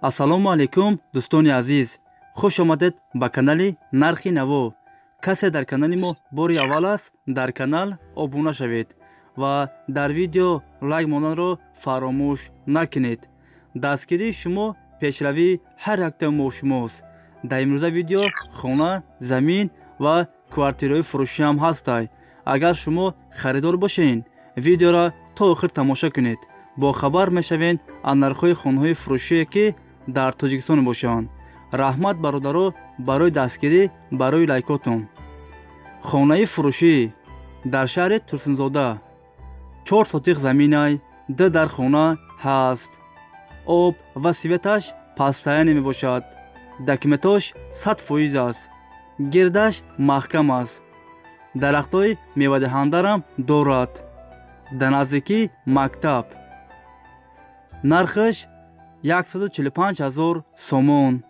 Ассалому алайкум, дӯстони азиз, хуш омадед ба канали Нархи Наво. Касе дар канали мо бори аввал аст, дар канал обуна шавед ва дар видео лайк монданро фаромӯш накунед. Дастгирии шумо пешравии ҳар яктаи мо шумост. Дар имрӯза видео хона, замин ва квартираҳои фурӯшиам ҳастай. Агар шумо харидор бошед, видеоро то охир тамошо кунед, бохабар мешавед аз нархҳои хонаҳои фурӯшие, ки дар Тоҷикистон мебошанд. Раҳмат, бародаро, барои дастгирӣ, барои лайкотон. Хонаи фурӯшӣ дар шаҳри Турсунзода, 4 сотих заминай, ду дар хона ҳаст, об ва светаш постоянный мебошад, документош 100% аст, гирдаш маҳкам аст, дарахтҳои мевадиҳандарам дорад, дар наздикӣ мактаб. Нархаш 145 000 сомон.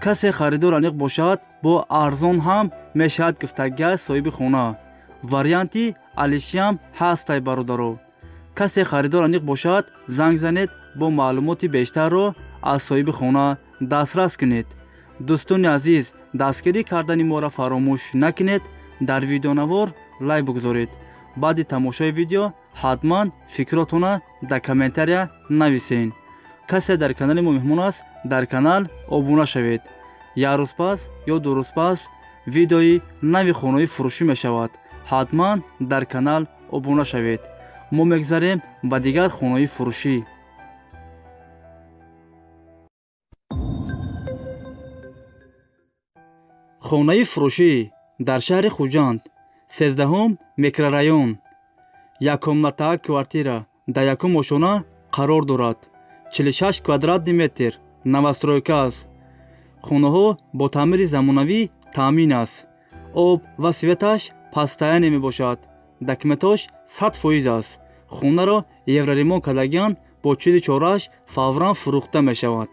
Касе харидор аниқ бошад, бо арзон ҳам мешавад, гуфтагиаст соҳиби хона. Варианти алишиам ҳастай, бародаро. Касе харидор аниқ бошад, занг занед, бо маълумоти бештарро аз соҳиби хона дастрас кунед. Дӯстони азиз, дастгирӣ кардани моро фаромӯш накунед, дар видеонавор лайк бигузоред. Баъди тамошои видео ҳатман фикротона дар комментария нависен. Касе дар канали мо меҳмон аст, дар канал обуна шавед. Як рӯз пас ё 2 рӯз пас видеои нави хонаҳои фурӯшӣ мешавад, ҳатман дар канал обуна шавед. Мо мегзарем ба дигар хонаҳои фурӯшӣ. Хонаи фурӯшӣ дар шаҳри Хуҷанд, 13-ум микрорайон, яккомната квартира дар якум ошона қарор дорад, 46 квадратный метр, новостройка аст. Хонаҳо бо таъмири замонавӣ таъмин аст, об ва светаш постоянный мебошад, документош 100% аст. Хонаро евроремонт кардагианд, бо чизи чорааш фавран фурӯхта мешавад.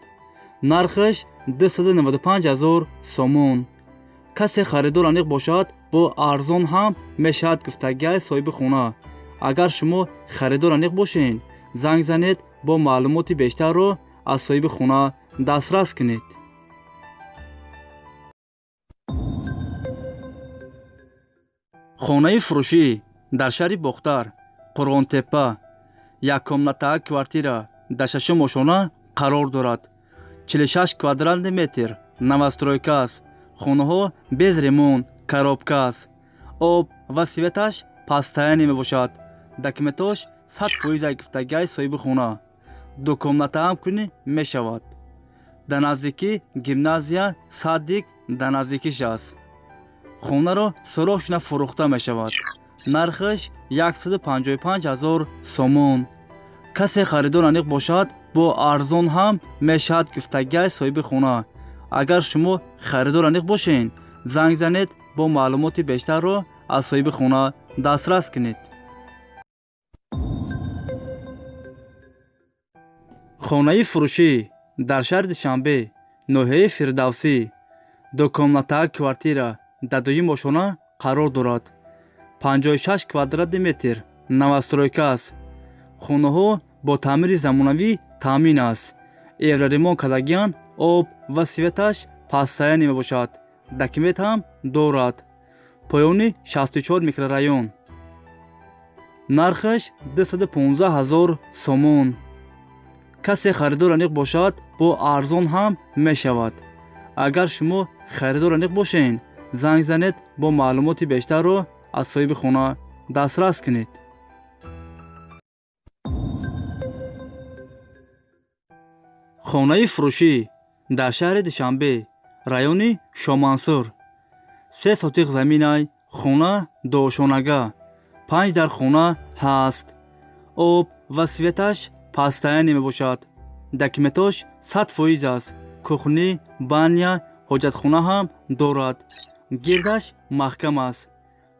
Нархаш 295 000 сомон. Касе харидор аниқ бошад, бо арзон ҳам мешавад, гуфтагиаст соҳиби хона. Агар шумо харидор аниқ бошед, занг занед, бо маълумоти бештарро аз соҳиби хона дастрас кунед. Хонаи фурӯшӣ дар шаҳри Бохтар, Қурғонтеппа, яккомната квартира дар шашум ошона қарор дорад, 46 квадратный метр, новостройка аст. Хонаҳо без ремонт, коробка аст, об ва светаш постоянный мебошад, документош 100% гуфтагиаи соҳиби хона. Дукомнатаам кунӣ мешавад. Дар наздикӣ гимназия, садик дар наздикиш аст. Хонаро срочно фурӯхта мешавад. Нархаш 155 000 сомон. Касе харидор аниқ бошад, бо арзон ҳам мешавад, гуфтагиаи соҳиби хона. Агар шумо харидор аниқ бошед, занг занед, бо маълумоти бештарро аз соҳиби хона дастрас кунед. Хонаи фурӯшӣ дар шаҳри Душанбе, ноҳияи Фирдавсӣ, дукомната квартира дар дуюм ошона қарор дорад, 56 квадратный метр, новостройка аст. Хонаҳо бо таъмири замонавӣ таъмин аст, евроремонт кардагианд, об ва светаш постоянный мебошад, документ ҳам дорад. Поёни 64 микрорайон. Нархаш 215 000 сомон. Касе харидор аниқ бошад, бо арзон ҳам мешавад. Агар шумо харидор аниқ бошед, занг занед, бо маълумоти бештарро аз соҳиби хона дастрас кунед. Хонаи фурӯшӣ дар шаҳри Душанбе, райони Шомансур, 3 сотих заминай, хона дуошонага, панҷ дар хона ҳаст, об ва светаш постоянный мебошад, документош 100% аст, кухня, баня, ҳоҷатхона ҳам дорад, гирдаш маҳкам аст,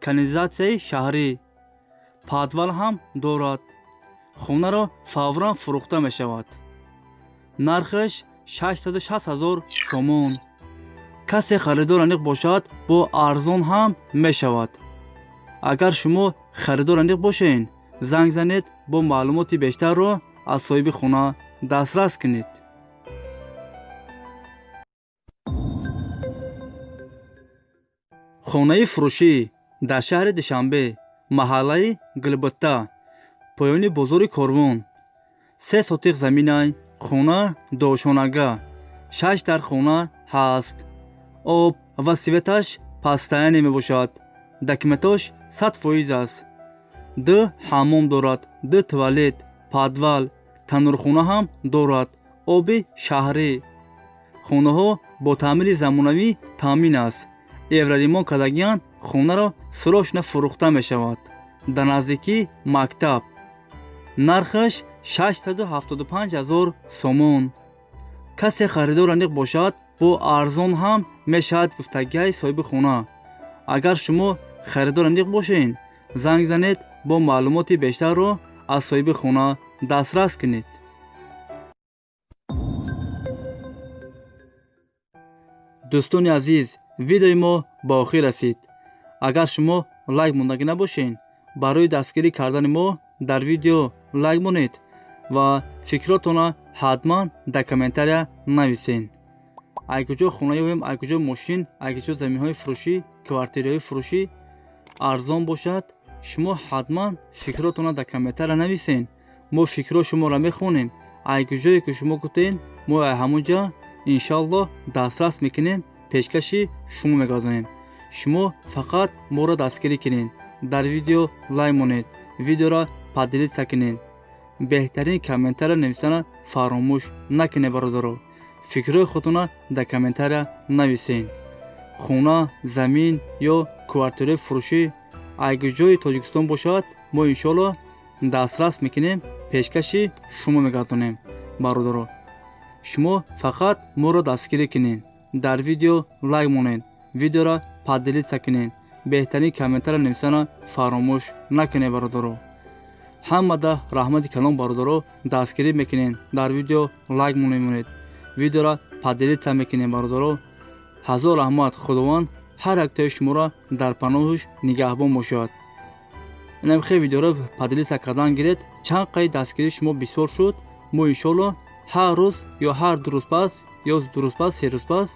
канализатсияи шаҳрӣ, подвал ҳам дорад. Хонаро фавран фурӯхта мешавад. Нархаш 660 000 сомон. Касе харидор аниқ бошад, бо арзон ҳам мешавад. Агар шумо харидор аниқ бошед, занг занед, бо маълумоти бештарро аз соҳиби хона дастрас кунед. Хонаи фурӯшӣ дар шаҳри Душанбе, маҳаллаи Гулбутта, поёни бозори Корвон. 3 сотиқ заминай, хона дошонага, 6 дар хона ҳаст. Об ва светаш постоянный мебошад. Документош 100% аст. 2 ҳаммом дорад, 2 туалет, подвал, таннурхона ҳам дорад, оби шаҳрӣ. Хонаҳо бо таъмири замонавӣ таъмин аст. Евроремонт кардагиянд, хонаро срочно фурӯхта мешавад. Дар наздикии мактаб. Нархаш 675 000 сомон. Касе харидор аниқ бошад, бо арзон ҳам мешавад, гуфтагиҳои соҳиби хона. Агар шумо харидор аниқ бошед, занг занед, бо маълумоти бештарро аз соҳиби хона дастрас кунед. Дӯстони азиз, видеои мо ба охир расид. Агар шумо лайк мондагӣ набошед, барои дастгирӣ кардани мо дар видео лайк монед ва фикротонро ҳатман дар комментария нависед. Ай куҷо хона ёбем, ай куҷо мошин, ай куҷо заминҳои фурӯшӣ, квартираҳои фурӯшӣ арзон бошад, шумо ҳатман фикротонро дар комментария нависед. Мо фикрҳои шуморо мехонем. Ай куҷое ки шумо гуфтед, мо ай ҳамон ҷа иншаллоҳ дастрас мекунем, пешкаши шумо мегардонем. Шумо фақат моро дастгирӣ кунед, дар видео лайк монед, видеоро поделиться кунед, беҳтарин комментария нависана фаромӯш накунед, бародаро. Фикрҳои худтонро дар комментария нависед. Хона, замин ё квартираи фурӯшӣ ай куҷои Тоҷикистон бошад, мо иншоаллоҳ дастрас мекунем, пешкаши шумо мегардонем, бародаро. Шумо фақат моро дастгирӣ кунед, дар видео лайк монед, видеоро поделиться кунед, беҳтарин комментария нависана фаромӯш накунед, бародаро. Ҳамада раҳмати калон, бародаро, дастгирӣ мекунед, дар видео лайк мемонед, видеоро поделиться мекунед, бародаро. Ҳазор раҳмат, Худованд ҳар яктаи шуморо дар паноҳаш нигаҳбон бошад. Инам хел видеоро поделиться кардан гиред, чанд қайд дастгирии шумо бисёр шуд, мо иншоаллоҳ ҳар рӯз ё ҳар 2 рӯз пас ё 2 рӯз пас, 3 рӯз пас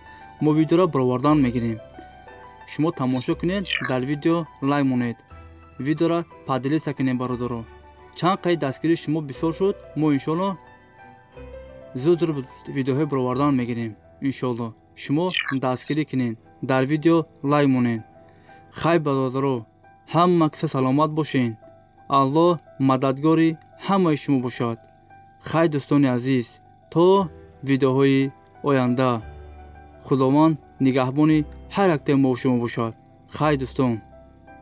мо видеоро баровардан мегирем. Шумо тамошо кунед, дар видео лайк монед, видеоро поделиться кунед, бародаро. Чанд қайд дастгирии шумо бисёр шуд, мо иншоаллоҳ зуд зуд видеоҳои баровардан мегирем. Иншоаллоҳ шумо дастгирӣ кунед, дар видео лайк монед. Хайр, бародаро, ҳама киса саломат бошед. Аллоҳ мададгори ҳамаи шумо бошад. Хайр, дӯстони азиз, то видеоҳои оянда. Худованд нигаҳбони ҳар яктаи мо шумо бошад. Хайр, дӯстон.